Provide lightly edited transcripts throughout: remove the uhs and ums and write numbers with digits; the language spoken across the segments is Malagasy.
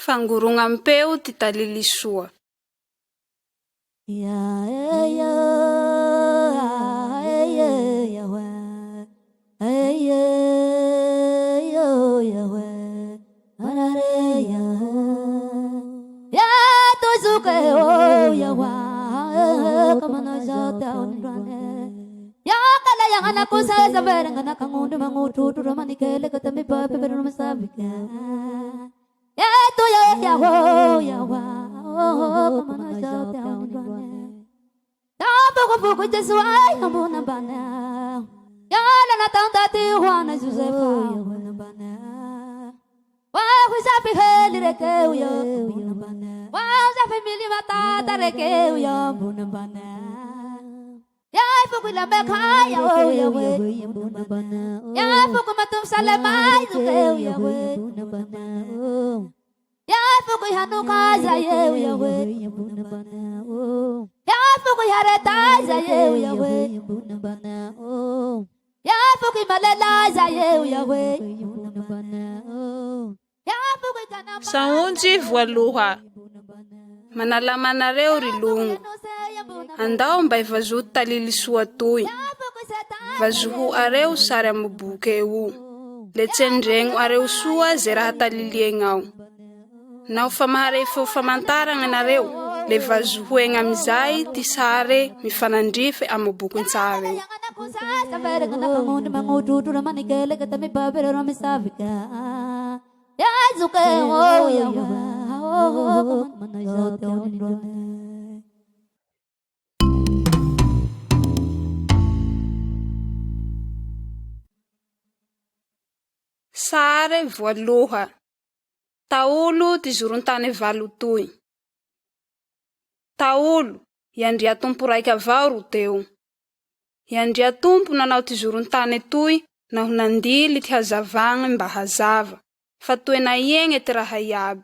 Fangorognam-peo ty talily soa. Saontsy voaloha. Manalama anareo ry longo. Andao mba hivazoho talily soa toy. Vazoho areo sary amy boke io. Le tsendregno areo soa ze raha taliliegna ao. Naho fa maharey feo famantaragna nareo, le vazohoegna amizay ty sare mifanandrife amy bokin-tsary io. Sare voaloha. Taolo ty zoron-tane valo toy. Taolo, i Andriatompo raik' avao ro teo. I Andriatompo nanao ty zoron-tane toy naho nandily ty hazavagne mba hazava, fa toe naiegne ty raha iaby.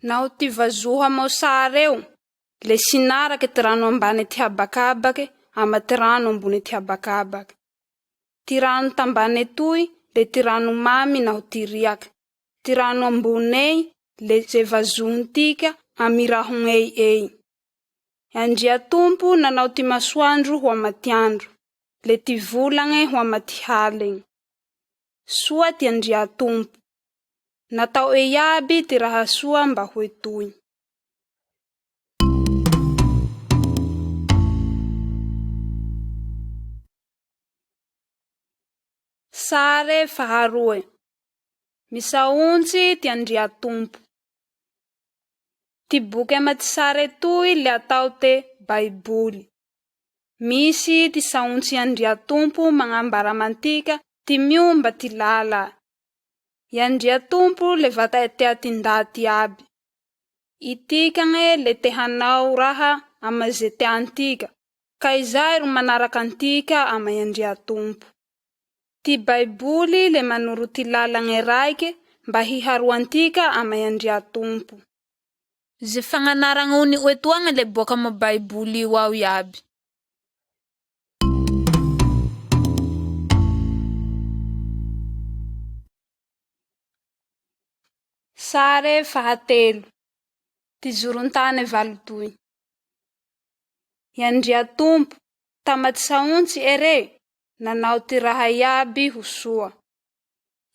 Naho ty vazoho amo sary eo, le sinarake ty rano ambane ty habakabake ama ty rano ambone ty habakabake. Ty rano tambane toy le ty rano mamy naho ty riake. Ty rano ambone ey le ze vazohontika amy rahogney ey. Andriatompo nanao ty masoandro ho ama ty andro, le ty volagne ho ama ty halegne. Soa ty Andriatompo. Natao'e iaby ty raha soa mba ho etoy. Sare faharoe. Misaontsy ty Andriatompo. Ty boky ama ty sare toy le atao te Baiboly. Misy ty saontsy Andriatompo magnambara amantika ty miomba ty lala. I Andriatompo le vata'e tea ty ndaty iaby. Itikagne le te hanao raha ama ze teantika, ka izay ro manaraka antika ama i Andriatompo. Ty Baiboly le manoro ty lalagne raike mba hiharoantika ama i Andriatompo. Ze fagnanaragna oni'o etoagne le boaka amo Baiboly io ao iaby. Sare fahatelo, ty zoron-tane valo toy. I Andriatompo, tama ty saontsy ere, nanao ty raha iaby ho soa.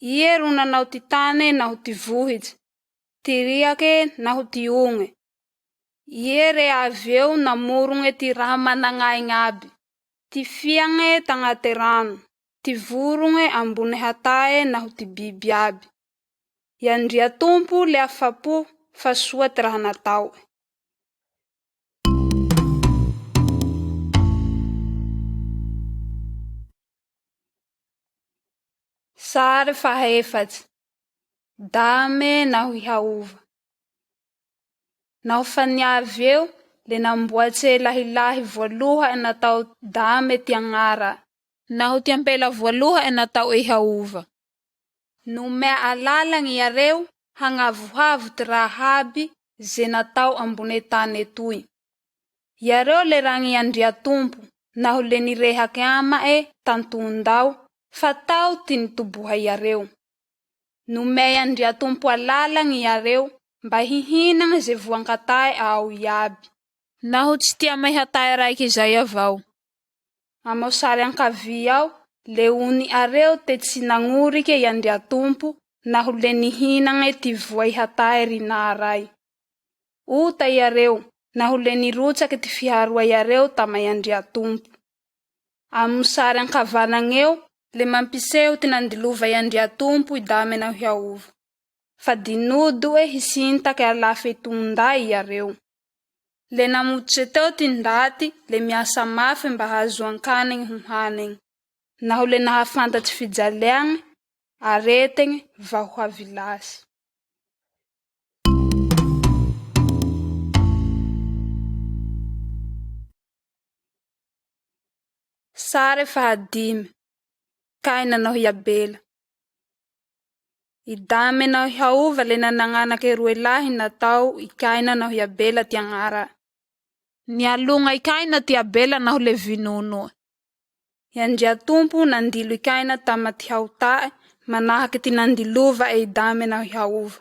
Ie ro nanao ty tane naho ty vohitse, ty riake naho ty ogne. Ie re avy eo namorogne ty raha managn'aigny aby, ty fiagne tagnate rano, ty vorogne ambone hatae naho ty biby iaby. I Andriatompo le afa-po fa soa ty raha natao'e. Sary fahaefatsy, Dame naho i Haova. Naho fa niavy eo, le namboatse lahilahy voaloha'e natao Dame ty agnara'e. Naho ty ampela voaloha'e natao'e Haova. Nomea alalagna iareo hagnavohavo ty raha aby ze natao ambone tane toy. Iareo le ragny Andriatompo naho le nirehake ama'e tan-tondao fa tao ty nitoboha iareo. Nomey Andriatompo alalagna iareo mba hihinagne ze voan-katae ao iaby. Naho tsy ty amy hatae raike zay avao. Amo sary ankavia ao, le ony areo te tsy nagnorike i Andriatompo naho le nihinagne ty voa i hatae rinaray. Ota iareo naho le nirotsake ty fiharoa iareo tama i Andriatompo. Amo sary ankavanagneo le mampiseho ty nandilova i Andriatompo i Dame naho i Haova. Fa dinodo'e hisintake alafe tonday iareo. Le namototse teo ty ndaty le miasa mafe mba hahazoan-kanigny ho hanigny, naho le nahafantatsy fijaleagne, aretegne vaho havilasy. Sare fahadimy, Kaina naho i Abela. I Dame naho i Haova le nanagn'anake roe lahy natao i Kaina naho i Abela ty agnara'e. Nialogna i Kaina ty Abela naho le vinono'e. I Andriatompo nandilo i Kaina tama ty hahota'e manahake ty nandilova'e i Dame naho i Haova.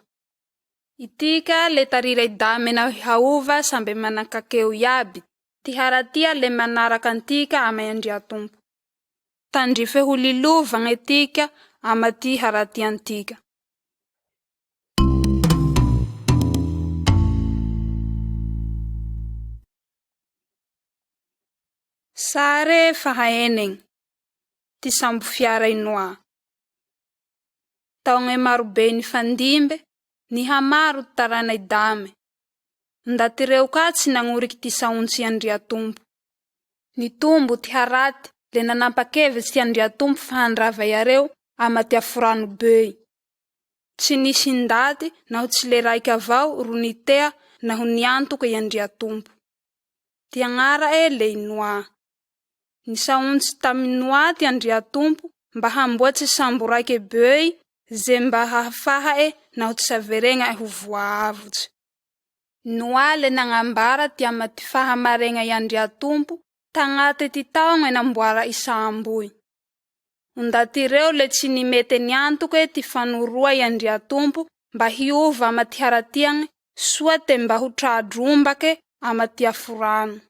Itika le tarira i Dame naho i Haova sambe manan-kakeo iaby, ty haratia le manaraka antika ama i Andriatompo. Tandrife ho lilovagne tika ama ty haratiantika. Sare fahaenegny, Ty sambofiara i Noa. Taogne marobe nifandimbe, nihamaro ty tarana i Dame. Ndaty reo ka tsy nagnoriky ty saontsy i Andriatompo. Nitombo ty haraty le nanampa-kevitsy ty Andriatompo fa handrava iareo ama ty afo-rano bey. Tsy nisy ndaty naho tsy le raike avao ro nitea naho niantoke i Andriatompo. Ty agnara'e le i Noa. Nisaontsy tamy Noa ty Andriatompo mba hamboatse sambo raike bey ze mba hahafaha'e naho tsy saveregna'e ho voaavotse. Noa le nagnambara ty ama ty fahamaregna i Andriatompo tagnate ty taogne namboara i samboy. O ndaty reo le tsy nimete niantoke ty fanoroa i Andriatompo mba hiova ama ty haratiagne soa te mba ho tra-drombake ama ty afo-rano.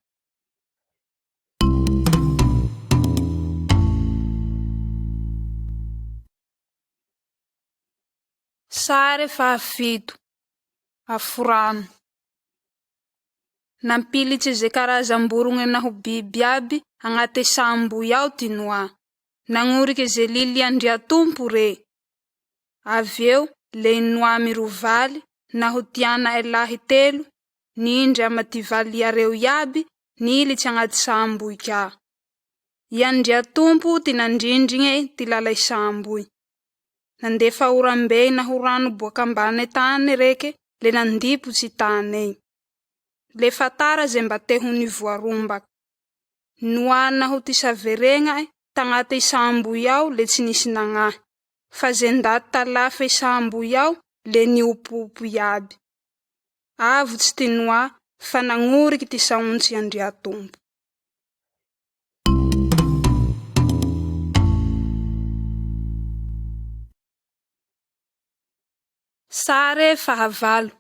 Sare fahafito, Aforano. Nampilitse ze karazam-borogne naho biby iaby agnate samboy ao ty Noa. Nagnorike ze lily Andriatompo re. Avy eo le i Noa mirovaly naho ty ana'e lahy telo nindre ama ty valy iareo iaby nilitse agnaty samboy ka. I Andriatompo ty nandrindrigne ty lala i samboy. Nandefa oram-bey naho rano boak' ambane tane reke le nandipotsy i taney. Le fa tara ze mba te ho nivoarombak'. Noa naho ty saveregna'e tagnate i samboy ao le tsy nisy nagnahy, fa ze ndaty talafe i samboy ao le niopopo iaby. Avotsy ty Noa fa nagnoriky ty saontsy Andriatompo. Sare fahavalo,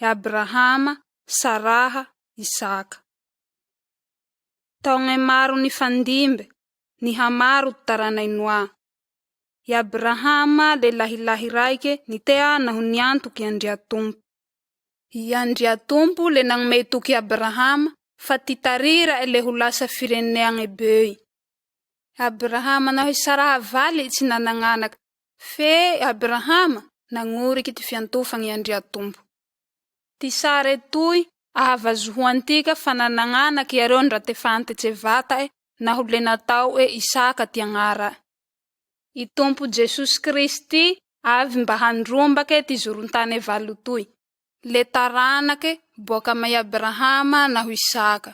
i Abrahama, Saraha, Isaka. Taogne maro nifandimbe, nihamaro ty tarana i Noa. I Abrahama le lahilahy raike nitea naho niantoky Andriatompo. I Andriatompo le nagnomey toky Abrahama fa ty tarira'e le ho lasa fireneagne bey. Abrahama naho i Saraha vali'e tsy nanagn'anaka, fe i Abrahama nagnoriky ty fiantofagn' i Andriatompo. Ty sare toy ahavazohoantika fa nanagn'anaka iareo ndra te fa antetse vata'e naho le natao'e Isaka ty agnara'e. I Tompo Jesosy Kristy avy mba handrombake ty zoron-tane valo toy, le taranake boak' ama' i Abrahama naho Isaka.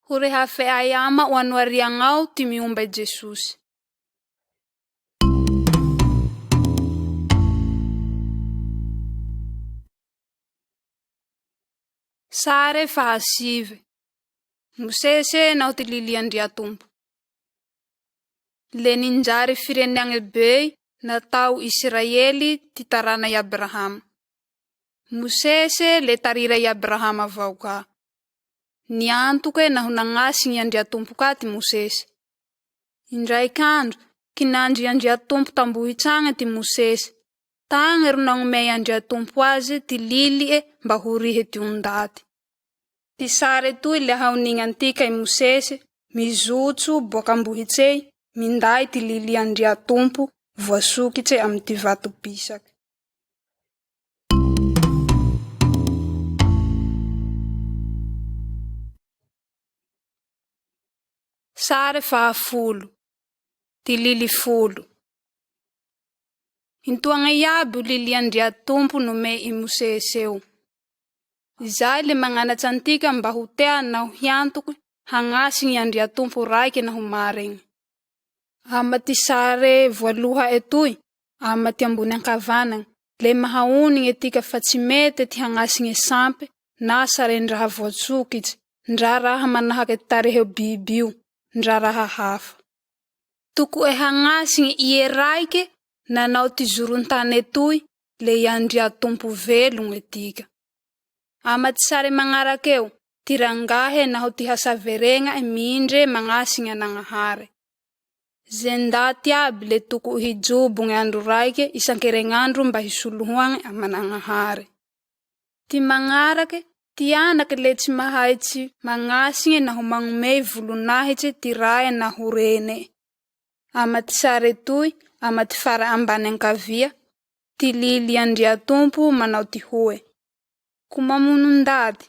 Ho rehafe'ay ama' o anoariagnao ty miomba i Jesosy. Sare fahasive. Mosesy naho ty lily Andriatompo. Le ninjare fireneagne bey natao Isiraely ty tarana i Abrahama. Mosesy le tarira i Abrahama avao ka. Niantoke naho nagnasy i Andriatompo ka ty Mosesy. Indraik' andro, kinanjy i Andriatompo tambohits'agne ty Mosesy. Tagne ro nagnomey Andriatompo aze ty lili'e mba horihe ty ondaty. Ty sare toy le haonignantika i Mosesy mizotso boak' am-bohitsey minday ty lily Andriatompo voasokitse amy ty vato pisaky. Sare fahafolo, ty lily folo. Intoagne iaby o lily Andriatompo nomey i Mosesy eo. Izay le magnanatsa antika mba ho tea naho hiantoky hagnasigny i Andriatompo raike naho maregny. Ama ty sare voaloha'e toy, ama ty ambony ankavanagna, le mahaonigne tika fa tsy mete ty hagnasigne sampy na saren-draha voatsokitse, ndra raha manahake ty tarehe o biby io, ndra raha hafa. Toko'e hagnasigne ie raike nanao ty zoron-tane toy le i Andriatompo velogne tika. Ama ty sare magnarakeo, ty rangahe naho ty hasaveregna'e mindre magnasigne an'Agnahare. Ze ndaty iaby le toko'e hijobogne andro raike isan-keregnandro mba hisolohoagne aman'Agnahare. Ty magnarake, ty anake le tsy mahay tsy magnasigne naho magnomey volonahitse ty rae naho rene'e. Ama ty sare toy, ama ty fara ambany ankavia, ty lily Andriatompo manao tihoe, Ko mamono ndaty,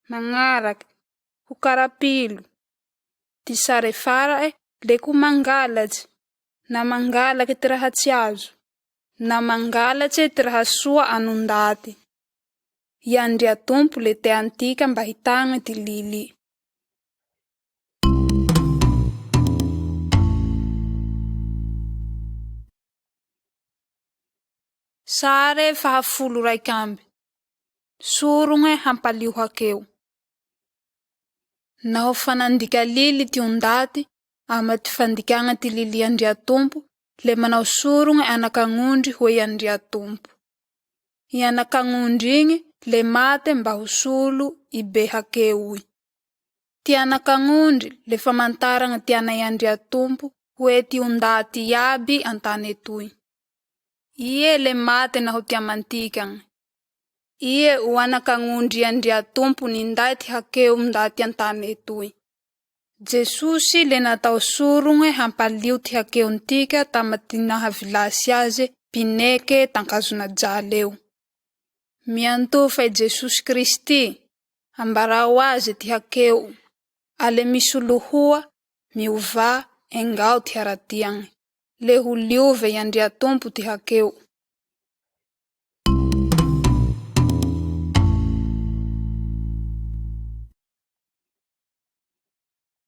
magnarake, ko karapilo. Ty sare fara'e le ko mangalatse, na mangalake ty raha tsy azo, na mangalatse ty raha soa an'ondaty. I Andriatompo le tea antika mba hitagne ty lily. Sare fahafolo raik'amby. Sorogne hampalio hakeo. Naho fa nandika lily ty ondaty, ama ty fandikagna ty lily Andriatompo, le manao sorogne anak'agnondry ho ei Andriatompo. I anak'agnondry igny le mate mba ho solo i be hakeoy. Ty anak'agnondry le famantaragna ty ana i Andriatompo ho ei ty ondaty iaby an-tane toy. Ie le mate naho ty aman-tikagne. Ie o anak'agnondry Andriatompo ninday ty hakeo ndaty an-tane etoy. Jesosy le natao sorogne hampalio ty hakeon-tika tama ty nahavilasy aze pineke tan-kazonajale eo. Miantofa i Jesosy Kristy, ambarao aze ty hakeo'o, ale misolohoa, miovà, engao ty haratiagne, le ho liove i Andriatompo ty hakeo'o.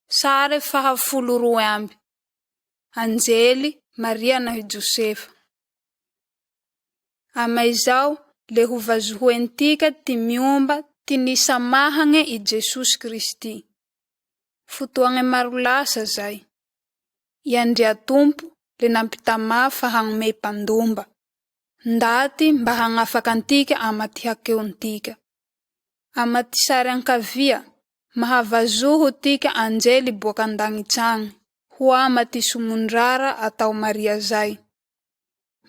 Sare faha 12. Anjely, Maria naho i Josefa. Ama izao le ho vazohoentika ty miomba ty nisamahagne i Jesosy Kristy. Fotoagne maro lasa zay. I Andriatompo le nampitamà fa hagnomey mpandomba, ndaty mba hagnafaka antika ama ty hakeontika. Ama ty sary ankavia, mahavazoho tika anjely boak' an-dagnitsy agny, ho ama ty somondrara atao Maria zay.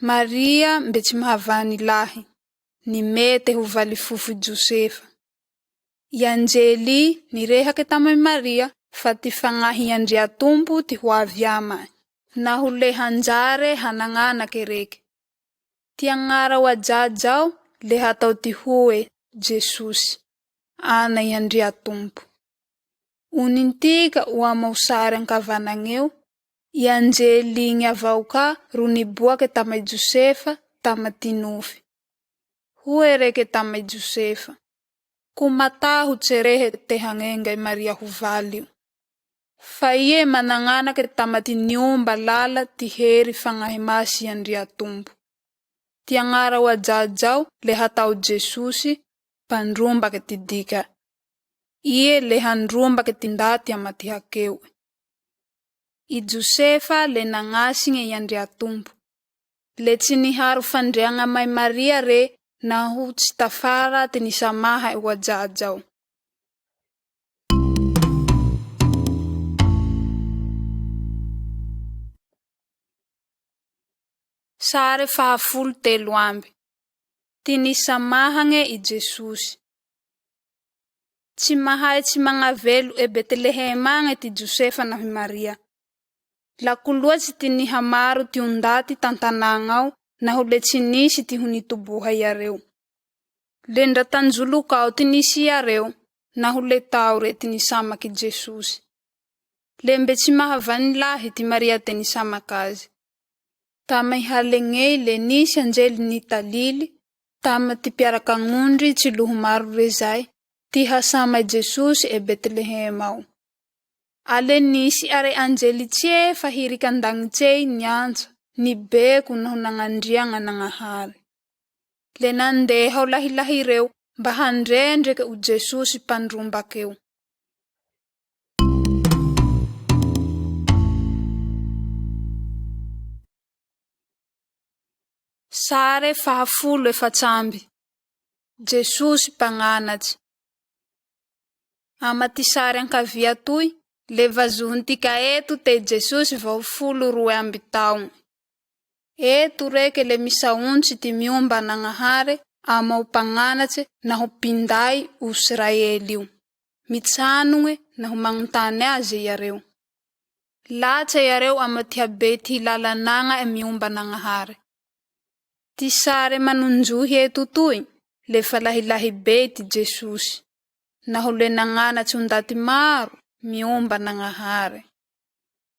Maria mbe tsy mahavany lahy, nimete ho valy fofo i Josefa. I anjely nirehake tamy i Maria fa ty fagnahy i Andriatompo ty ho avy ama'e, naho le hanjare hanagn'anake reke. Ty agnara o ajaja ao le hatao tihoe Jesosy, Ana i Andriatompo. Onintika o ama o sary ankavanagneo, i anjely igny avao ka ro niboake tama i Josefa tama ty nofy. Hoe reke tama i Josefa, Ko matahotse rehe te hagnenga i Maria ho vali'o. Fa ie managn'anake tama ty niomba lala ty hery Fagnahy Masy i Andriatompo. Ty agnara o ajajao le hatao Jesosy, Mpandrombake ty dika'e. Ie le handrombake ty ndaty ama ty hakeo'e. I Josefa le nagnasigne i Andriatompo. Le tsy niharo fandreagna ama'i Maria re naho tsy tafara ty nisamaha'e o ajajao. Sare fahafolo telo amby. Ty nisamahagne i Jesosy. Tsy mahay tsy magnavelo e Betlehema agne ty Josefa naho i Maria. Lako loatsy ty nihamaro ty ondaty tan-tanàgna ao naho le tsy nisy ty ho nitoboha iareo. Le ndra tan-jolok' ao ty nisy iareo naho le tao re ty nisamak' i Jesosy. Le mbe tsy mahavany lahy ty Maria te nisamak' aze. Tamy i halegney le nisy anjely nitalily tamy ty mpiarak'agnondry tsy loho maro rezay ty hasama i Jesosy e Betlehema ao. A le nisy are anjely tsiefa hirik' an-dagnitsey niantsa, nibeko naho nagnandriagna Nagnahare. Le nandeha o lahilahy reo mba handrendreke o Jesosy mpandrombakeo. Sare fahafolo efats'amby. Jesosy Mpagnanatse. Ama ty sary ankavia toy, le vazohontika eto te Jesosy vao 12 taogne. Eto reke le misaontsy ty miomba an'Agnahare ama o mpagnanatse naho mpinday o Israely io. Mitsanogne naho magnontane aze iareo. Latsa iareo ama ty habey ty hilala anagna'e miomba an'Agnahare. Ty sare manonjohy eto toy, le fa lahilahy bey ty Jesosy, naho le nagnanatse ondaty maro miomba an'Agnahare.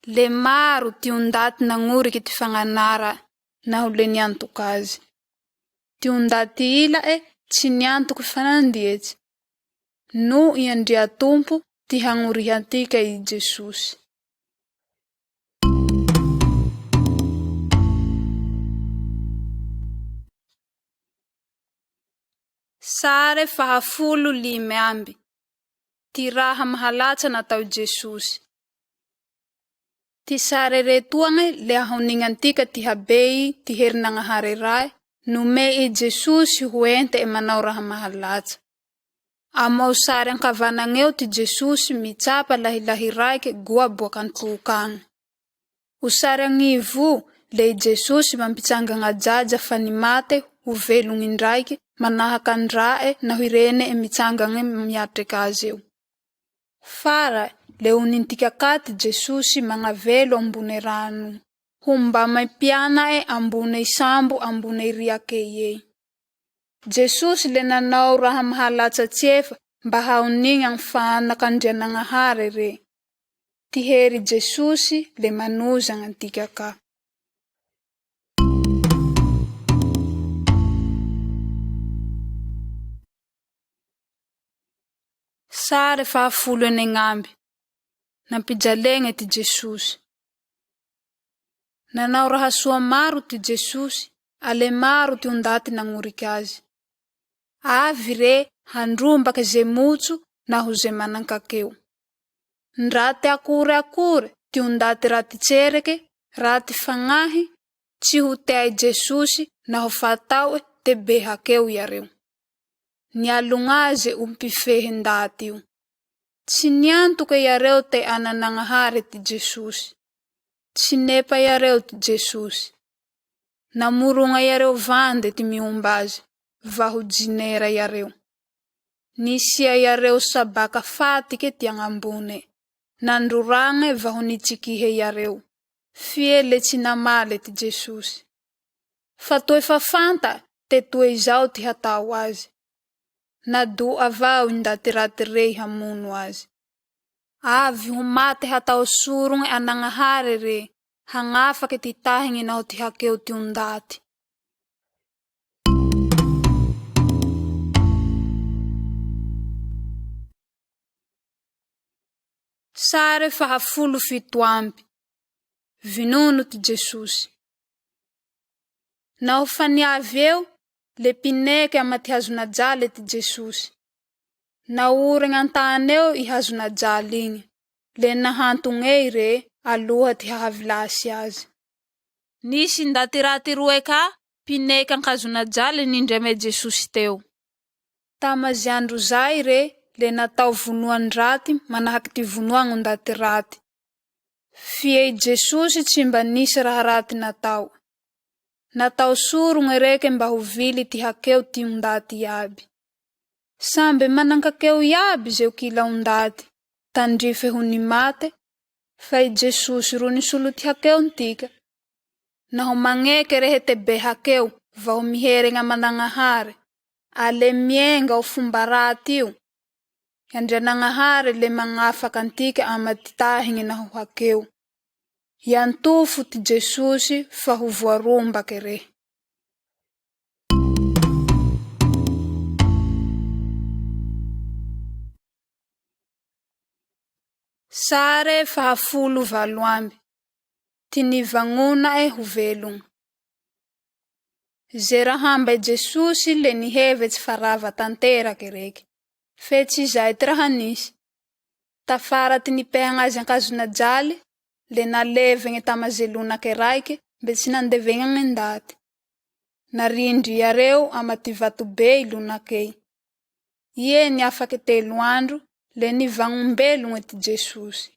Le maro ty ondaty nagnorike ty fagnanara'e naho le niantok' aze. Ty ondaty ila'e tsy niantoke fa nandietse. Noho i Andriatompo ty hagnorihantika i Jesosy. Sare fahafolo lime amby. Ty raha mahalatsa natao i Jesosy. Ty sare retoagne le ahonignantika ty habey ty herin'Agnahare Rae nomey i Jesosy ho ente'e manao raha mahalatsa. Amo o sary ankavanagneo ty Jesosy mitsapa lahilahy raike goa boak' an-troke agne. O sary agnivoo le i Jesosy mampitsangagna ajaja fa nimate ho velogn' indraike manahak' an-drae'e naho i rene'e mitsangagne miatrek' aze eo. Fara'e, le onintika ka ty Jesosy magnavelo ambone rano ho mbamy mpiana'e ambone i sambo ambone i riakey ey. Jesosy le nanao raha mahalatsa tsiefa mba haonigna fa anak'Andrianagnahare re. Ty hery Jesosy le manozagna antika ka. Sare fahafolo enegn'amby. Nampijalegne ty Jesosy. Nanao raha soa maro ty Jesosy, ale maro ty ondaty nagnorike aze. Avy re handrombake ze motso naho ze manan-kakeo. Ndra te akore akore ty ondaty raty tsereke, raty fagnahy, tsy ho tea i Jesosy naho fa atao'e te be hakeo iareo. Nialogna aze o mpifehe ndaty io. Tsy niantoke iareo te anan'Agnahare ty Jesosy. Tsy nepa iareo ty Jesosy. Namorogna iareo vande ty miomba aze, vaho jinera iareo. Nisia iareo sabaka fatike ty agnambone, nandroragne vaho nitsikihe iareo. Fie le tsy namale ty Jesosy. Fa toe fa fanta te toe izao ty hatao aze. Nado'o avao i ndaty raty rey hamono aze. Avy ho mate hatao sorogne an'Agnahare re, hagnafake ty tahigne naho ty hakeo ty ondaty. Sare fahafolo fito amby. Vinono ty Jesosy. Naho fa niavy eo, le pineke ama ty hazonajale ty Jesosy. Naoregne an-tane eo i hazonajale igny, le nahantogne re aloha ty hahavilasy aze. Nisy ndaty raty roe ka. Mpineky ankazonajale nindre amy Jesosy teo. Tama ze andro zay re le natao vonoan-draty manahaky ty vonoagna ndaty raty. Fie i Jesosy tsy mba nisy raha raty natao. Natao sorogne reke mba ho vily ty hakeo ty ndaty iaby. Sambe manan-kakeo iaby ze kila ondaty, tandrife ho nimate, fa i Jesosy ro nisolo ty hakeon-tika. Naho magneke rehe te be hakeo vaho miheregna aman-Nagnahare, ale mienga o fomba raty io. Andrianagnahare le magnafaka antika ama ty tahigne naho hakeo. Iantofo ty Jesosy fa ho voarombake rehe. Sare faha 18. Ty nivagnona'e ho velogno. Ze raha hamba i Jesosy le nihevetsy fa rava tanterake reke. Fe tsy izay ty raha nisy. Tafara ty nipehagna azy ankazon'ajaly, le nalevegne tama ze lonake raike mbe tsy nandevegnagne ndaty. Narindry iareo ama ty vato bey lonakey. Ie niafake 3 andro, le nivagnombelogne ty Jesosy.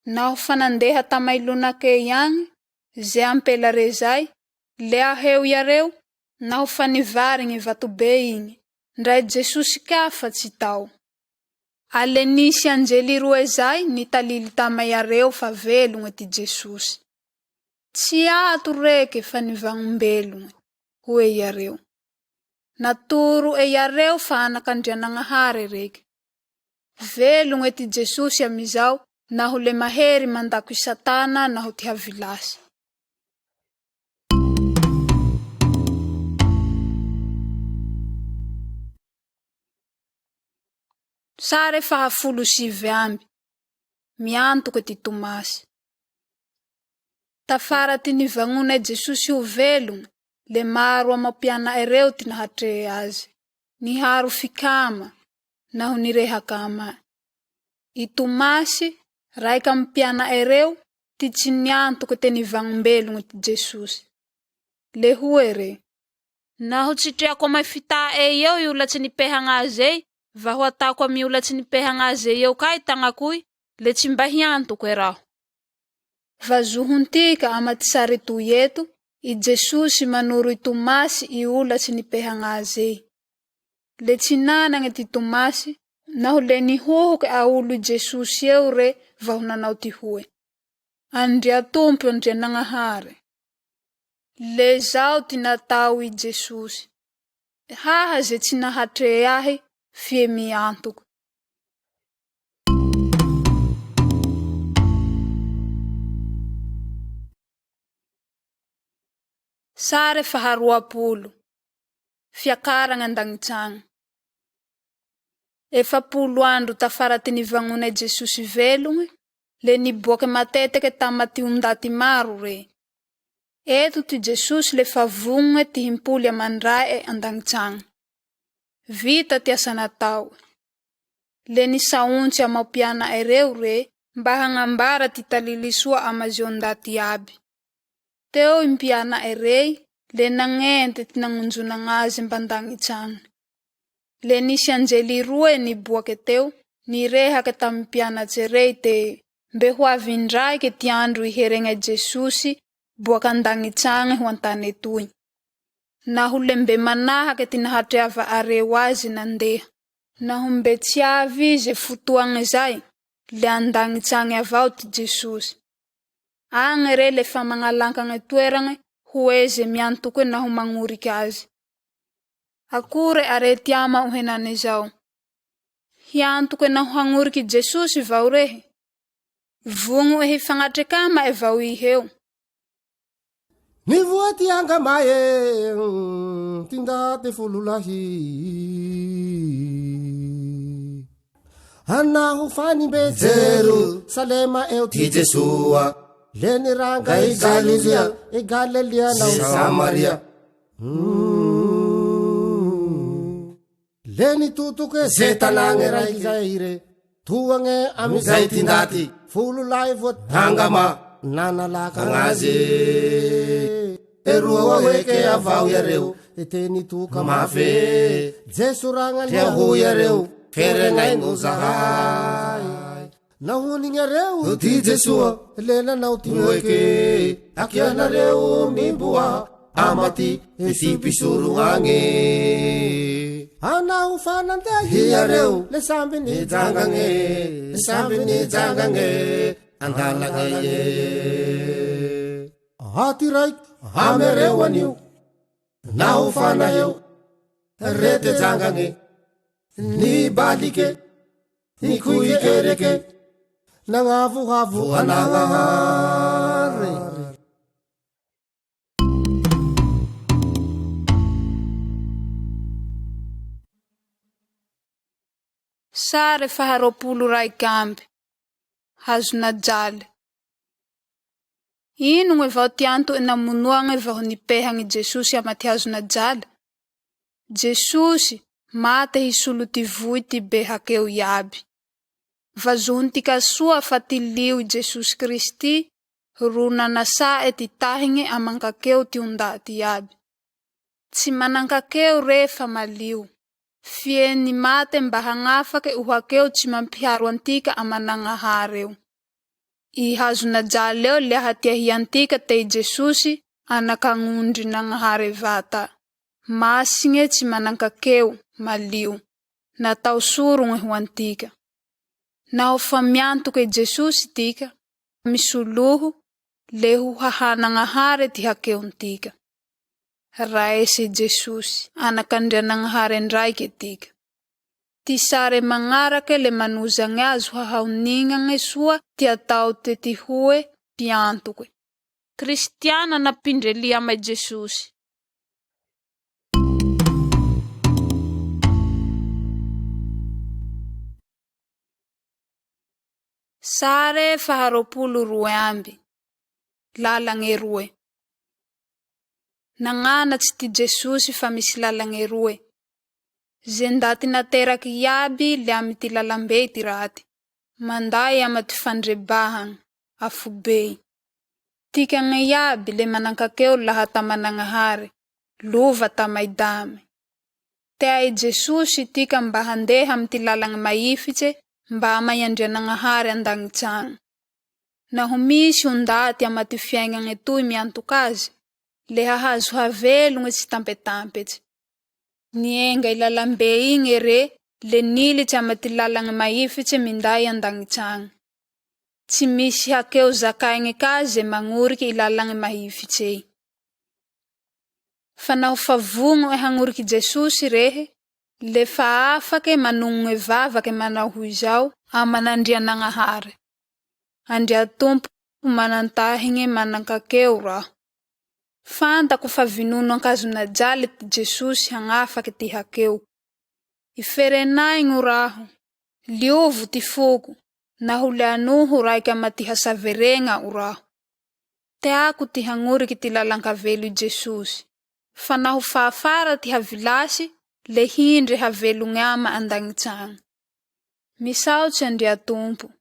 Naho fa nandeha tama i lonakey agny, ze ampela rezay, le aheo iareo naho fa nivarigny vato bey igny, ndra i Jesosy ka fa tsy tao. Ale nisy anjely roe zay nitalily tama iareo fa velogne ty Jesosy. Tsy ato reke fa nivagnombelogne, hoe iareo. Natoro e iareo fa anak'Andrianagnahare reke. Velogne ty Jesosy amizao naho le mahery mandako i Satana naho ty havilasy. Sare faha 19. Miantoke ty Tomasy. Tafara ty nivagnona i Jesosy ho velogne, le maro ama mpiana'e reo ty nahatrea azy. Niharo fikama naho nirehaka ama'e. I Tomasy, raika amy mpiana'e reo, ty tsy niantoke te nivagnombelogne ty Jesosy. Le hoe re: Naho tsy treako amy fità'e eo i olatse nipehagna azey, vaho ataoko amy olatse nipehagna azey eo ka i tagnakoy, le tsy mba hiantoke raho. Vazohontika ama ty sary toy eto, i Jesosy manoro i Tomasy i olatse nipehagna azey. Le tsy nanagne ty Tomasy, naho le nihohoke aolo i Jesosy eo re vaho nanao ty hoe: Andriatompo Andrianagnahare. Le zao ty natao i Jesosy: Haha ze tsy nahatrea ahy fie miantoke. Sare faha 20. Fiakaragna an-dagnitsagny. 40 andro tafara ty nivagnona i Jesosy velogne, le niboake mateteke tama ty ondaty maro re. Eto ty Jesosy le fa vognogne ty himpoly aman-dRae an-dagnitsagny. Vita ty asa natao. Le nisaontsy ama mpiana'e reo re mba hagnambara ty talily soa ama ze ondaty iaby. Teo i mpiana'e rey le nagnente ty nagnonjonagna azy mban-dagnitsagny. Le nisy anjely roe niboake teo nirehake tamy mpianatse rey te mbe ho avy indraike ty andro hiheregna i Jesosy boaka an-dagnitsagny ho an-tane toy. Naho le mbe manahake ty nahatreava areo azy nandeha. Naho mbe tsy avy ze fotoagne zay, le an-dagnitsagny avao ty Jesosy. Agne re le fa magnalankagna toeragne ho eze miantoke naho magnoriky azy. Akore are ty ama'o henane zao? Hiantoke naho hagnoriky Jesosy vao rehe? Vogno'e hifagnatreke ama'e vao iheo? Nivoa ty angamae ty ndaty folo lahy. Naho fa nimbe Jerosalema eo ty Jesoa, le niranga i Galilia, i Galilia naho Samaria. Le nitotoke ze tanàgne raiky zay re, toagne amizay ty ndaty folo lahy voa angama nanalaka azy. Eroa hoeke avao iareo, te nitoka mafe. Jeso ragnandria hoy iareo, ferenaigno zahay. Nahonignareo ty Jesoa, le nanao ty hoeke, akia nareo mimboa ama ty fipisorognagny. Anaho fa nandeha iareo, le samby nijangagne, samby nijangagne andalagna e. Aty raiky amy areo anio, naho fa naheo rete jangagne, nibalike, nikoike reke, nagnavohavo an'Agnahare. Sary faha 21. Hazon'ajaly. Inogne vao ty anto'e namonoagne vaho nipehagne Jesosy ama ty hazon'ajaly? Jesosy mate hisolo ty voy ty be hakeo iaby. Vazohontika soa fa ty lio i Jesosy Kristy ro nanasa'e ty tahigne aman-kakeo ty ondaty iaby. Tsy manan-kakeo re fa malio. Fie nimate mba hagnafake o hakeo tsy mampiharo antika aman'Agnahare eo. I hazon'ajaly eo le ahatiahiantika te i Jesosy anak'agnondrin'Agnahare vata, masigne tsy manan-kakeo, malio, natao sorogne ho antika. Naho fa miantoke i Jesosy tika, misoloho, le ho hahan'Agnahare ty hakeontika. Raese Jesosy, Anak'Andrianagnahare ndraike tika. Ty sare magnarake le manozagne azo hahaonignagne soa ty atao te tihoe mpiantoke. Kristiana nampindre lia ama i Jesosy. Sare faha 22. Lalagne roe. Nagnanatsy ty Jesosy fa misy lalagne roe. Ze ndaty nateraky iaby le amy ty lalambey ty raty, manday ama ty fandrebahagna, afobey. Tikagne iaby le manan-kakeo laha taman'Agnahare, lova tamaidame. Tea i Jesosy tika mba handeha amy ty lalagne maifitse mba ama i Andrianagnahare an-dagnitsagny. Naho misy ondaty ama ty fiaignagne toy miantoka aze, le hahazo havelogne tsy tampetampetse. Nienga i lalambey igne re, le nilitse ama ty lalagne maifitse minday an-dagnitsagny. Tsy misy hakeo zakaigne ka ze magnoriky i lalagne mahifitsey. Fa naho fa vogno'e hagnoriky Jesosy rehe, le fa afake manognogne vavake manao ho izao aman'Andrianagnahare: Andriatompo manan-tahigne manan-kakeo raho. Fantako fa vinono an-kazon'ajaly ty Jesosy hagnafake ty hakeo. Iferenaigno raho, liovo ty foko, naho le anoho raike ama ty hasaveregna'o raho. Teako ty hagnoriky ty lalan-kavelo i Jesosy. Fa naho fa afara ty havilasy, le hindre havelogne ama an-dagnitsagny. Misaotse Andriatompo.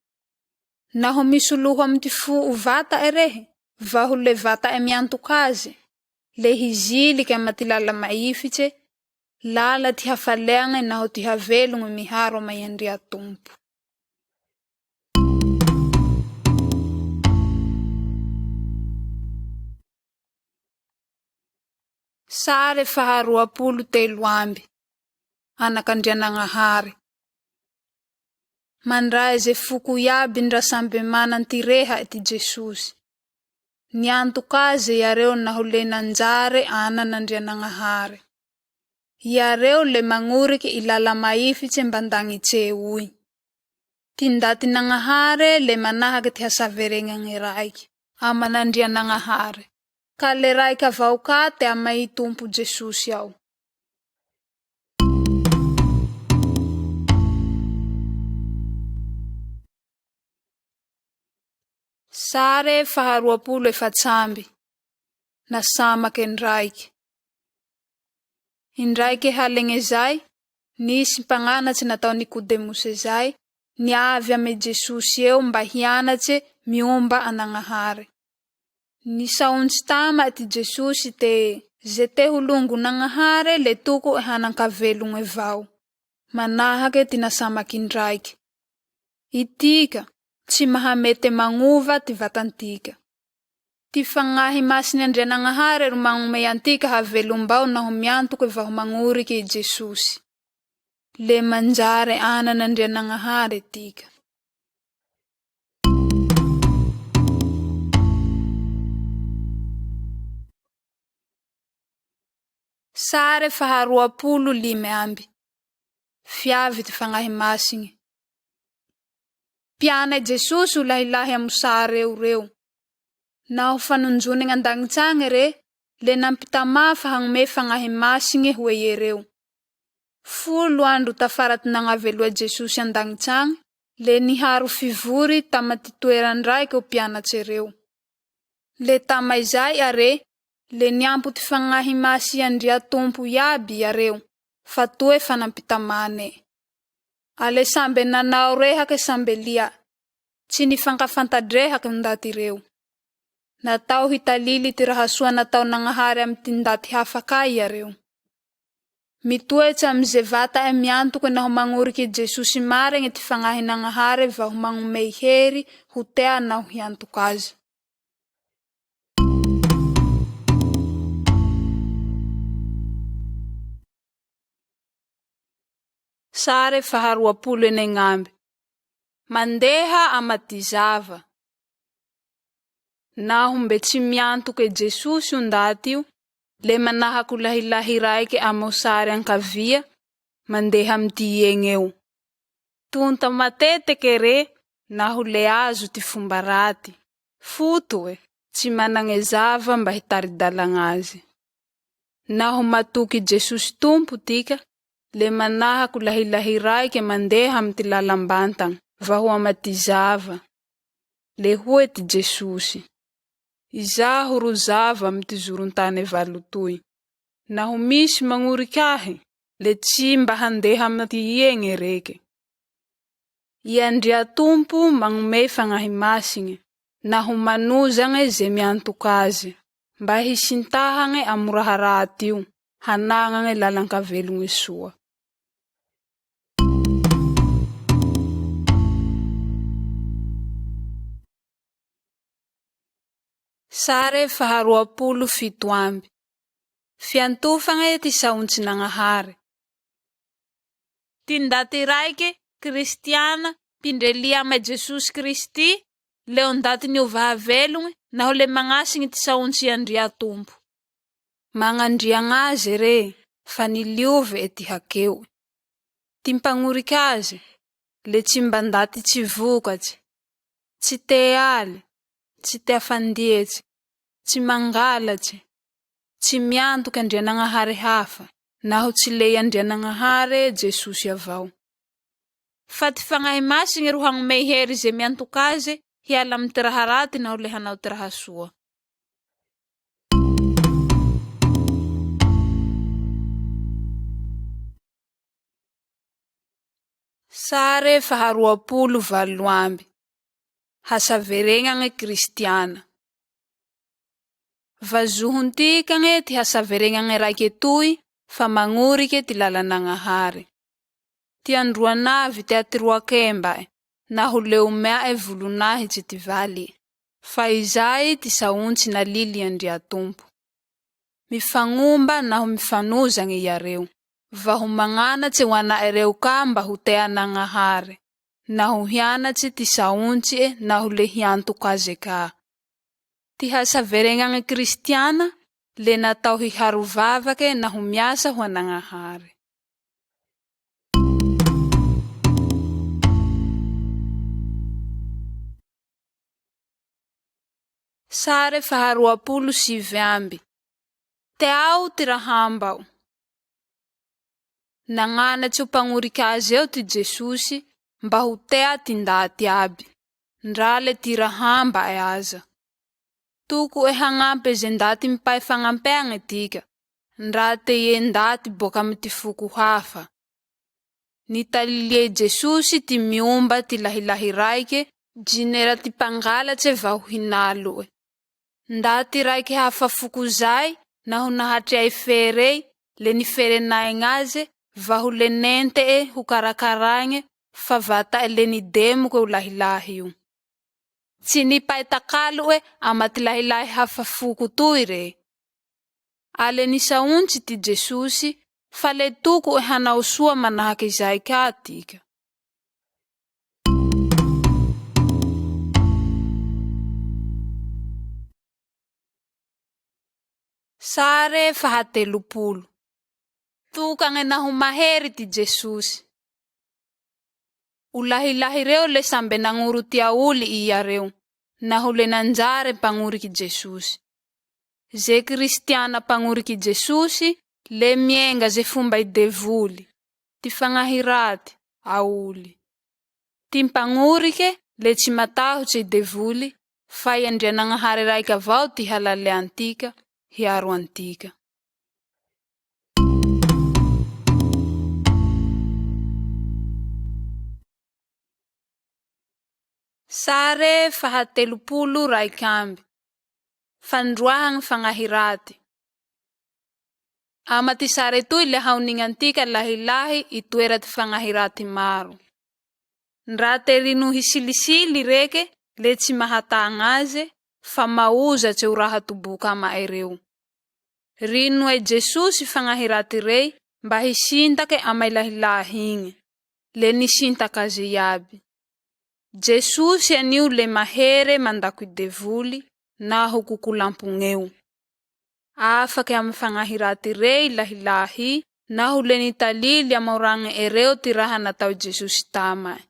Naho misoloho amy ty fo'o vata'e rehe, vaho le vata'e miantoka aze, le hizilike ama ty lala maifitse, lala ty hafaleagne naho ty havelogne miharo ama i Andriatompo. Sare faha 23. Anak'Andrianagnahare. Mandrae ze foko iaby ndra sambe manan ty reha'e ty Jesosy. Niantoka aze iareo naho le nanjare anan'Andrianagnahare. Iareo le magnoriky i lala maifitse mban-dagnitse oy. Ty ndaty Nagnahare le manahake ty hasaveregnagne raiky aman'Andrianagnahare, ka le raiky avao ka te ama i Tompo Jesosy ao. Sare faha 24. Nasamake ndraike. Indraike halegne zay, nisy mpagnanatse natao Nikodemosy zay niavy amy i Jesosy eo mba hianatse miomba an'Agnahare. Nisaontsy tama ty Jesosy te, Ze te ho longon'Agnahare le toko'e hanan-kavelogne vao, manahake ty nasamaky-ndraike. Itika tsy mahamete magnova ty vatantika. Ty Fagnahy Masin'Andrianagnahare ro magnomey antika havelombao naho miantoke vaho magnorike i Jesosy. Le manjare anan'Andrianagnahare tika. Sare faha 25. Fiavy ty Fagnahy Masigne. Mpiana i Jesosy o lahilahy amo sare eo reo. Naho fa nonjonegne an-dagnitse agne re, le nampitamà fa hagnomey Fagnahy Masigne ho eiereo. 10 andro tafara ty nagnaveloa i Jesosy an-dagnitse agne, le niharo fivory tama ty toeran-draike o mpianatse reo. Le tama izay are, le niampo ty Fagnahy Masy Andriatompo iaby iareo, fa toe fa nampitamàne. Ale sambe nanao rehake sambe lia, tsy nifankafanta-drehake o ndaty reo. Natao hitalily ty raha soa nataon'Agnahare amy ty ndaty hafa ka iareo. Mitoetse amy ze vata'e miantoke naho magnorike i Jesosy maregne ty Fagnahin'Agnahare vaho magnomey hery ho tea naho hiantok' aze. Sare faha 26. Mandeha ama ty zava. Naho mbe tsy miantoke Jesosy o ndaty io, le manahake o lahilahy raike amo sary ankavia mandeha amy ty iegneo. Tonta mateteke re naho le azo ty fomba raty. Foto'e, tsy managne zava mba hitari-dalagna aze. Naho matoky Jesosy Tompo tika, le manahake o lahilahy raike mandeha amy ty lalam-bantagna vaho ama ty zava. Le hoe ty Jesosy: Izaho ro zava amy ty zoron-tane valo toy. Naho misy magnoriky ahy, le tsy mba handeha amy ty iegne reke. I Andriatompo magnomey Fagnahy Masigne naho manozagne ze miantok' aze, mba hisintahagne amo raha raty io, hanagnagne lalan-kavelogne soa. Sare faha 27. Fiantofagne ty saontsin'Agnahare. Ty ndaty raike kristiana mpindre lia amy Jesosy Kristy le o ndaty niova havelogne naho le magnasigne ty saontsy Andriatompo. Magnandriagna aze re fa niliove'e ty hakeo'e. Ty mpagnorik' aze le tsy mba ndaty tsy vokatse, tsy tea aly, tsy tea fandietse, tsy mangalatse, tsy miantoke Andrianagnahare hafa naho tsy le i Andrianagnahare Jesosy avao. Fa ty Fagnahy Masigne ro hagnomey hery ze miantok' aze hiala amy ty raha raty naho le hanao ty raha soa. Sare faha 28. Hasaveregnagne kristiana. Vazohontikagne ty hasaveregnagne raike toy fa magnorike ty lalan'Agnahare. Ty androanavy tea ty roakemba'e naho le omea'e volonahitse ty vali'e. Fa izay ty saontsy nalily Andriatompo. Mifagnomba naho mifanozagne iareo, vaho magnanatse o ana'e reo ka mba ho tean'Agnahare, naho hianatse ty saontsi'e naho le hiantok' aze ka. Ty hasaveregnagne kristiana le natao hiharo vavake naho miasa ho an'Agnahare. Sare faha 29. Teao ty rahambao. Nagnanatse o mpagnorik' aze eo ty Jesosy mba ho tea ty ndaty iaby, ndra le ty rahamba'e aza. Toko'e hagnampe ze ndaty mipay fagnampeagne tika, ndra te ie ndaty boaka amy ty foko hafa. Nitalilie i Jesosy ty miomba ty lahilahy raike jinera ty mpangalatse vaho hinalo'e. Ndaty raike hafa foko zay naho nahatrea i ferey le niferenaigna aze vaho le nente'e ho karakaraegne fa vata'e le nidemoke o lahilahy io. Tsy nipay takalo'e ama ty lahilahy hafa foko toy re. A le nisaontsy ty Jesosy fa le toko'e hanao soa manahake izay ka tika. Sare faha-30. Tokagne naho mahery ty Jesosy. O lahilahy reo le sambe nagnoro ty aoly iareo naho le nanjare mpagnoriky Jesosy. Ze kristiana mpagnoriky Jesosy le mienga ze fomba i devoly, ty fagnahy raty, aoly. Ty mpagnorike le tsy matahotse i devoly fa i Andrianagnahare raike avao ty halaleantika hiaro antika. Sare faha-31. Fandroahagny fagnahy raty. Ama ty sare toy le haonignantika lahilahy itoera ty fagnahy raty maro. Ndra te rino hisilisily reke le tsy mahatagna aze fa maozatse o raha toboka ama'e reo. Rinoe Jesosy fagnahy raty rey mba hisintake ama i lahilahy igny, le nisintaka aze iaby. Jesosy anio le mahere mandako i devoly naho kokolampogneo. Afake amy fagnahy raty rey lahilahy naho le nitalily amo ragne'e reo ty raha natao i Jesosy tama'e.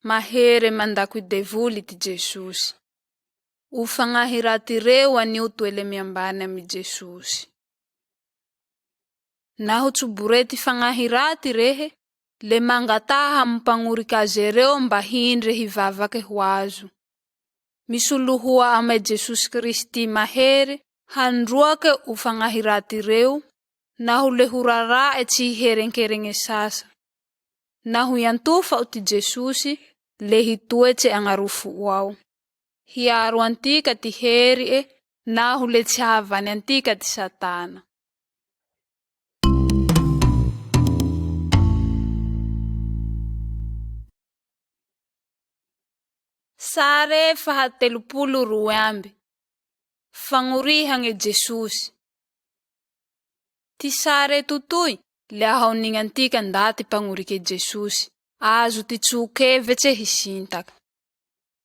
Mahere mandako i devoly ty Jesosy. O fagnahy raty reo anio toe le miambany amy Jesosy. Naho tsobore ty fagnahy raty rehe, le mangataha amo mpagnorik' aze reo mba hindre hivavake ho azo. Misolohoa amy Jesosy Kristy mahery handroake o fagnahy raty reo naho le ho rara'e tsy hiherenkeregne sasa. Naho iantofa'o ty Jesosy, le hitoetse agn'arofo'o ao. Hiaro antika ty heri'e naho le tsy hahavany antika ty Satana. Sare faha-32. Fagnorihagne Jesosy. Ty sare totoy le ahaonignantika ndaty mpagnorike Jesosy, azo ty tsoa-kevetse hisintaka.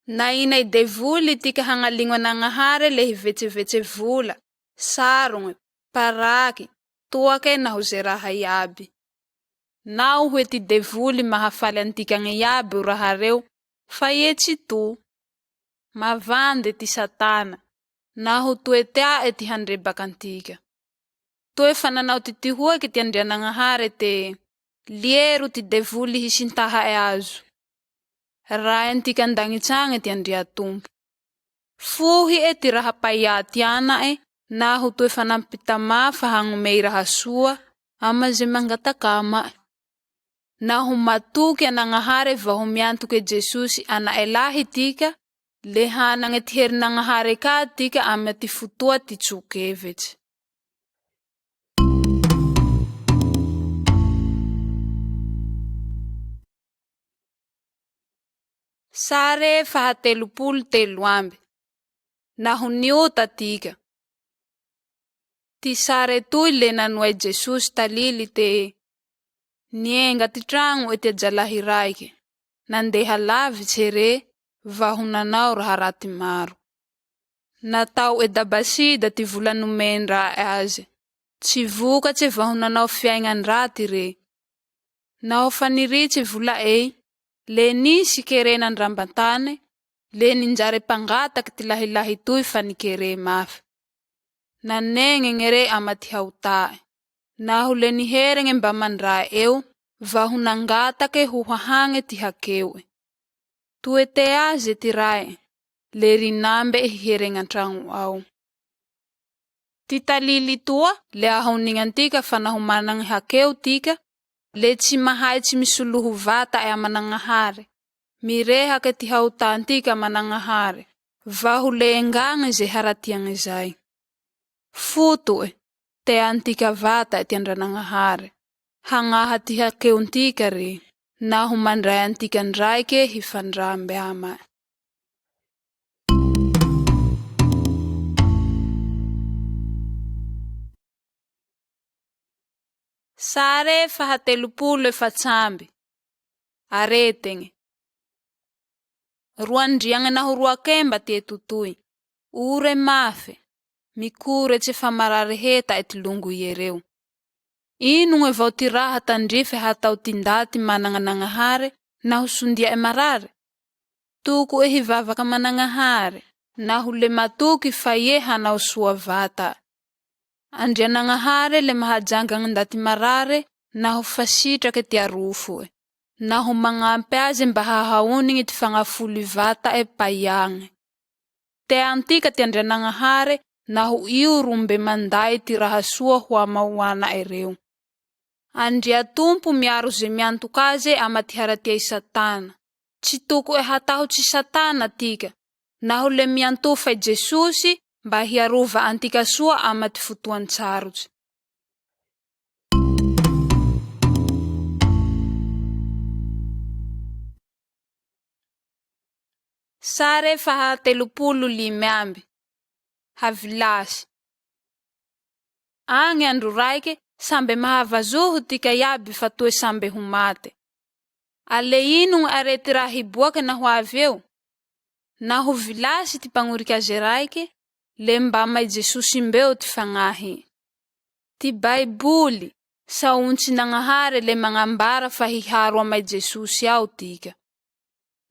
Naina i devoly tika hagnaligno an'Agnahare le hivetsevetse vola, sarogne, paraky, toake naho ze raha iaby. Naho hoe ty devoly mahafaly antikagne iaby o raha reo, faie tsy to. Mavande ty Satana naho toe tea'e ty handrebaka antika. Toe fa nanao ty tihoeke ty Andrianagnahare te, Liero ty devoly hisintaha'e azo. Raentika an-dagnitsagne ty Andriatompo. Fohi'e ty raha paia ty ana'e naho toe fa nampitamà fa hagnomey raha soa ama ze mangataka ama'e. Naho matoky an'Agnahare vaho miantoke Jesosy ana'e lahy tika, le hanagne ty herin'Agnahare ka tika amy ty fotoa ty tso-kevetse. Sare faha-33. Naho niota tika. Ty sare toy le nanoe Jesosy talily te, Nienga ty tragno'e ty ajalahy raike, nandeha lavitse re vaho nanao raha raty maro. Natao'e dabasida ty vola nomen-drae aze. Tsy vokatse vaho nanao fiaignan-draty re. Naho fa niritse vola'ey, le nisy kere nandramban-tane, le ninjare mpangataky ty lahilahy toy fa nikere mafe. Nanegnegne re ama ty haota'e. Naho le niheregne mbaman-drae eo vaho nangatake ho hahagne ty hakeo'e. Toe tea aze ty rae, le rinambe'e hiheregna an-tragno ao. Ty talily toa le ahaonignantika fa naho managne hakeo tika, le tsy mahay tsy misoloho vata'e aman'Agnahare. Mirehake ty haotantika aman'Agnahare, Vaho le engagne ze haratiagne zay. Foto'e, tea antika vata'e ty Andranagnahare. Hagnaha ty hakeontika re, naho mandrae antika ndraike hifandrambe ama'e. Sare faha 34. Aretegne. Roandriagne naho roakemba ty eto toy. Ore mafe, mikoretse fa marary heta ty longo iereo. Inogne vao ty raha tandrife hatao ty ndaty managnanagnahare naho sondia'e marary? Toko'e hivavaka managnahare naho le matoky fa ie hanao soa vata. Andrianagnahare le mahajanga ndaty marare naho fa sitrake ty arofo'e, naho magnampy aze mba hahaonigny ty fagnafoly vata'e paiagne. Tea antika ty Andrianagnahare naho io ro mbe manday ty raha soa ho ama o ana'e reo. Andriatompo miaro ze miantoka aze ama ty haratia i Satana. Tsy toko'e hatahotsy Satana tika, naho le miantofa i Jesosy mba hiarova antika soa ama ty fotoan-tsarotsy. Sare faha 35. Havilasy. Agny andro raike sambe mahavazoho tika iaby fa toe sambe ho mate. Ale inogne are ty raha hiboake naho avy eo? Naho vilasy ty mpagnorike aze raike, le mbama i Jesosy mbeo ty fagnahy. Ty Baiboly, saontsin'Agnahare le magnambara fa hiharo ama i Jesosy ao tika.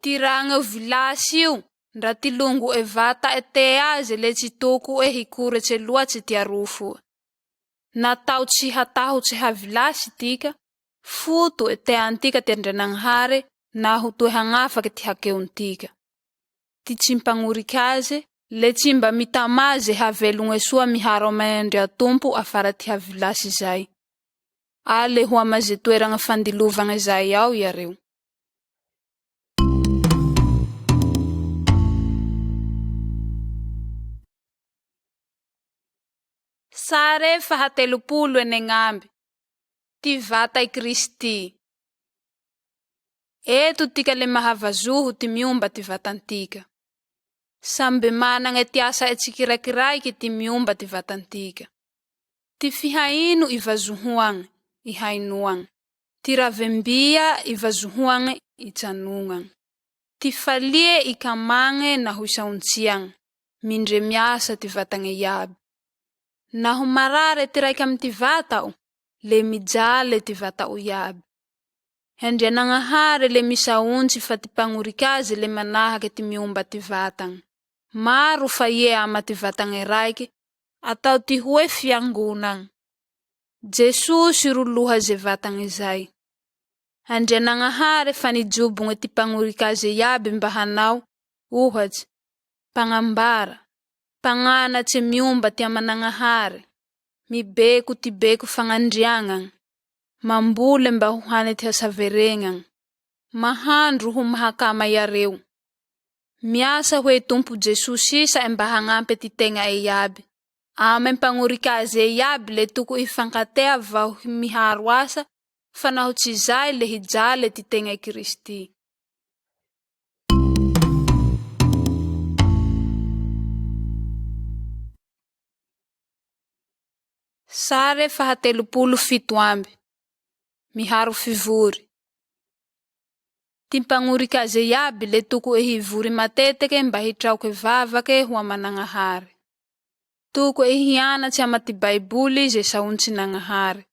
Ty ragne vilasy io, ndra ty longo'e vata'e tea aze le tsy toko'e hikoretse loatse ty arofo'e. Natao tsy hatahotse havilasy tika, foto'e tea antika ty Andrianagnahare naho toe hagnafake ty hakeontika. Ty tsy mpagnorike aze, le tsy mba mitamà ze havelogne soa miharo amy Andriatompo afara ty havilasy zay. Ale ho ama ze toeragna fandilovagne zay ao iareo. Sare faha 36. Ty vata i Kristy. Eto tika le mahavazoho ty miomba ty vatantika. Sambe managne ty asa'e tsikirakiraiky ty miomba ty vatantika. Ty fihaino ivazohoagne, ihainoagne. Ty ravembia ivazohoagne, itsanognagna. Ty falie ikamagne naho isaontsiagne, mindre miasa ty vatagne iaby. Naho marare ty raiky amy ty vata'o, le mijale ty vata'o iaby. Andrianagnahare le misaontsy fa ty mpagnorike aze le manahake ty miomba ty vatagna. Maro fa ie ama ty vatagne raiky, atao ty hoe fiangonagna. Jesosy ro loha ze vatagne zay. Andrianagnahare fa nijobogne ty mpagnorike aze iaby mba hanao, ohatsy, mpagnambara, mpagnanatse miomba ty amanagnahare, mibeko ty beko fagnandriagnagna, mambole mba ho hany ty hasaveregnagna, mahandro ho mahakama iareo. Miasa hoe Tompo Jesosy isa mba hagnampy ty tegna'e iaby. Amy mpagnorike aze iaby le toko hifankatea vaho miharo asa, fa naho tsy zay le hijale ty tegna i Kristy. Sare faha 37. Miharo fivory. Ty mpagnorike aze iaby le toko'e hivory mateteke mba hitraoke vavake ho amanagnahare. Toko'e hianatse ama ty Baiboly ze saontsin'Agnahare,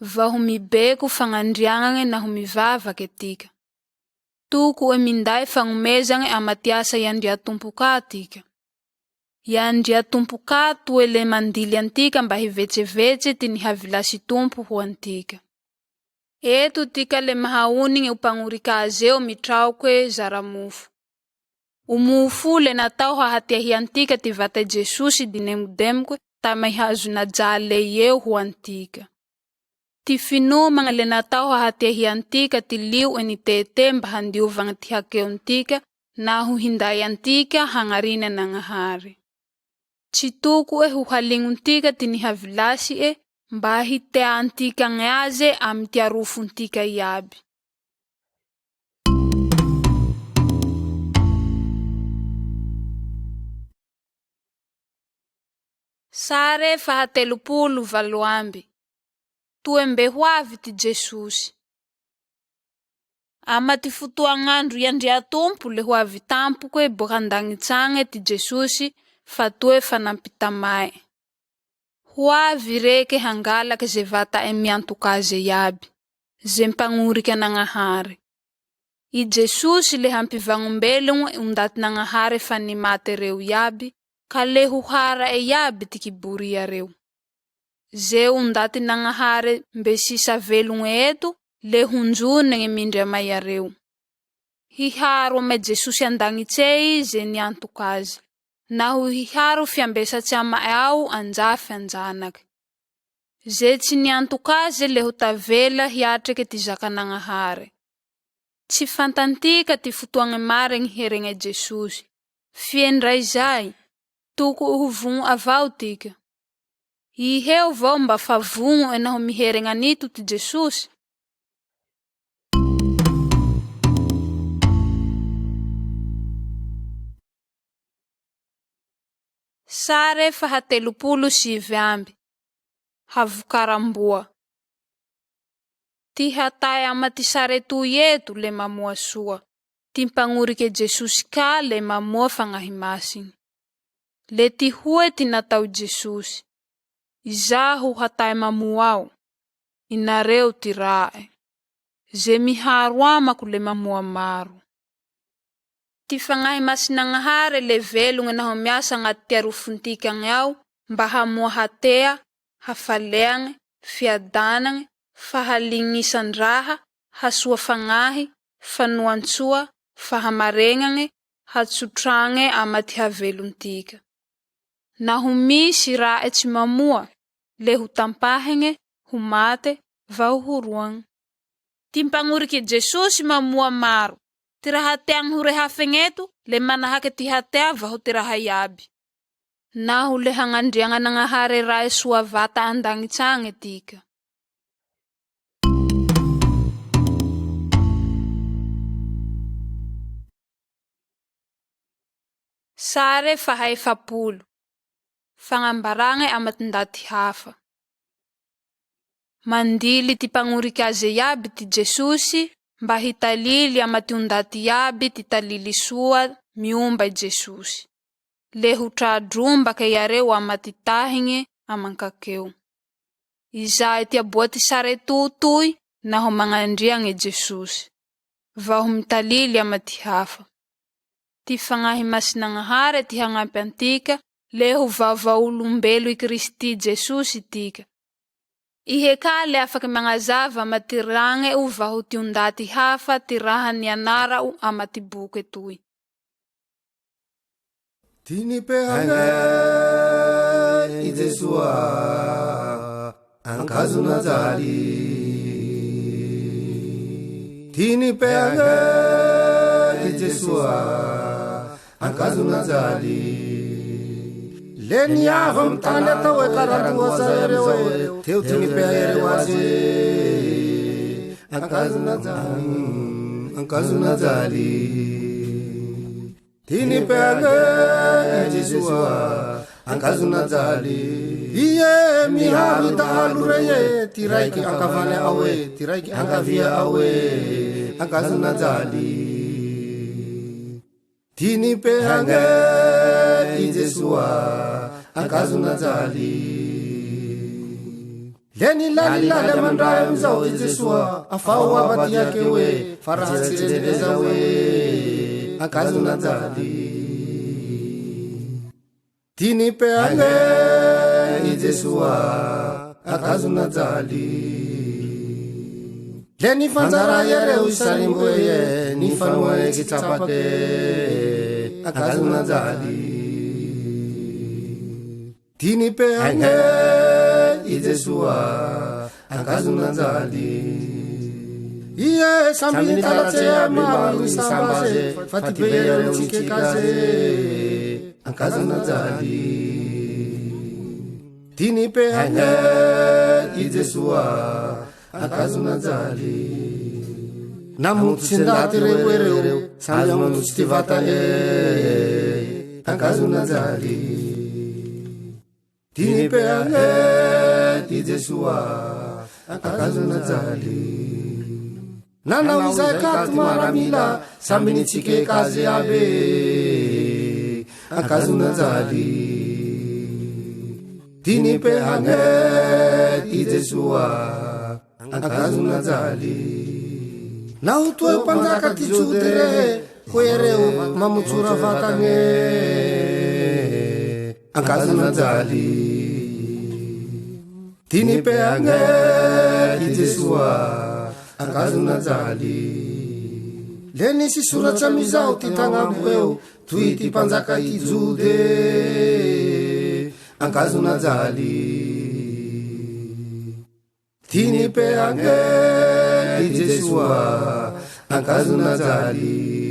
vaho mibeko fagnandriagnagne naho mivavake tika. Toko'e minday fagnomezagne ama ty asa i Andriatompo ka tika. I Andriatompo ka toe le mandily antika mba hivetsevetse ty nihavilasy Tompo ho antika. Eto tika le mahaonigne o mpagnorike aze eo mitraoke zaramofo. O mofo le natao hahatiahy antika ty vata i Jesosy dinemodemoke tamy hazo najale eo ho antika. Ty finomagna le natao hahatiahy antika ty lio nitete mba handiovagna ty hakeontika naho hinday antika hagnarine an'Agnahary. Tsy toko'e ho halignon-tika ty nihavilasi'e mba hiteantikagne aze amy ty arofontika iaby. Sare faha 38. Toe mbe ho avy ty Jesosy. Ama ty fotoagn'andro i Andriatompo le ho avy tampoke boaka an-dagnitsagne ty Jesosy fa toe fa nampitamae. Ho avy reke hangalake ze vata'e miantok' aze iaby, ze mpagnorike an'Agnahare. I Jesosy le hampivagnombelogne o ndatin'Agnahare fa nimate reo iaby ka le ho hara'e iaby ty kibory iareo. Ze o ndatin'Agnahare mbe sisa velogne eto le honjonegne mindre ama iareo. Hiharo amy Jesosy an-dagnitse ze niantok' aze, naho hiharo fiambesatse ama'e ao anjafy anjanake. Ze tsy niantok' aze le ho tavela hiatreke ty zakan'Agnahare. Tsy fantantika ty fotoagne maregne hiheregna i Jesosy. Fie ndra izay, toko'e ho vogno avao tika. Iheo vao mba fa vogno'e naho miheregna anito ty Jesosy? Sare faha 39. Havokaram-boa. Ty hatae ama ty sare toy eto le mamoa soa. Ty mpagnorike Jesosy ka le mamoa fagnahy masigne. Le tihoe ty natao i Jesosy, Izaho hatae mamoa ao, inareo ty ra'e. Ze miharo amako le mamoa maro. Ty Fagnahy Masin'Agnahare le velogne naho miasa agnaty ty arofontikagne ao mba hamoa hatea, hafaleagne, fiadanagne, fahalignisan-draha, hasoa fagnahy, fanoan-tsoa, fahamaregnagne, hatsotragne ama ty havelon-tika. Naho misy ra'e tsy mamoa, le ho tampahegne, ho mate, vaho horoagne. Ty mpagnorike Jesosy mamoa maro. Ty raha teagne ho rehafegne eto le manahake ty hatea vaho ty raha iaby. Naho le hagnandriagnan'Agnahare Rae soa vata an-dagnitsagne tika. Sare faha 40. Fagnambaragne ama ty ndaty hafa. Mandily ty mpagnorike aze iaby ty Jesosy mba hitalily ama ty ondaty iaby ty talily soa miomba i Jesosy. Le ho tra-drombake iareo ama ty tahigne aman-kakeo. Izay ty aboa ty sare to toy naho magnandriagne Jesosy, vaho mitalily ama ty hafa. Ty Fagnahy Masin'Agnahare ty hagnampy antika le ho vavaolombelo i Kristy Jesosy tika. Ihe ka le afaky magnazava ama ty ragne'o vaho ty ondaty hafa ty raha nianara'o ama ty boke toy. Ty nipehagne i Jesoa an-kazon'ajaly. Ty nipehagne i Jesoa an-kazon'ajaly. Le niavy amy tany atao hoe Karandoha zay iareo e, teo ty nipeha iareo azy an-kazon'ajaly, an-kazon'ajaly. Ty nipehagne i Jesoa an-kazon'ajaly. Ie miharo i dahalo rey e, ty raiky ankavana ao e, ty raiky ankavia ao e, an-kazon'ajaly. Ty nipehagne i Jesoa an-kazon'ajaly. Le nilalilaly aman-dRae amizao ty Jesoa, afaho aba ty hakeo e, fa raha tsy rene zao e, an-kazon'ajaly. Ty nipehagne i Jesoa an-kazon'ajaly. Le nifanjara iareo i sarimbo'ey e, nifanoa'e kitsapake an-kazon'ajaly. Ty nipehagne i Jesoa an-kazon'anjaly. Ie, samby nitalatse aby maro nisamba aze, fa ty be iareo nitsikek' aze ankazon'ajaly. Ty nipehagne i Jesoa ankazon'ajaly. Namotsy ndaty reo ereo, samby hamotsy ty vata'e ankazon'ajaly. Ty nipehagne i Jesoa ankazon'ajaly. Nanao izay ka ty maramila, samby nitsikek' aze aby ankazon'ajaly. Ty nipehagne i Jesoa ankazon'ajaly. Naho toe mpanjaka ty Jody rehe, hoy iareo, mamotsora vatagne ankazon'ajaly. Ty nipehagne i Jesoa ankazon'ajaly. Le nisy soratse amizao ty tagnambo eo, toy ty mpanjaka i Jode ankazon'ajaly. Ty nipehagne i Jesoa ankazon'ajaly.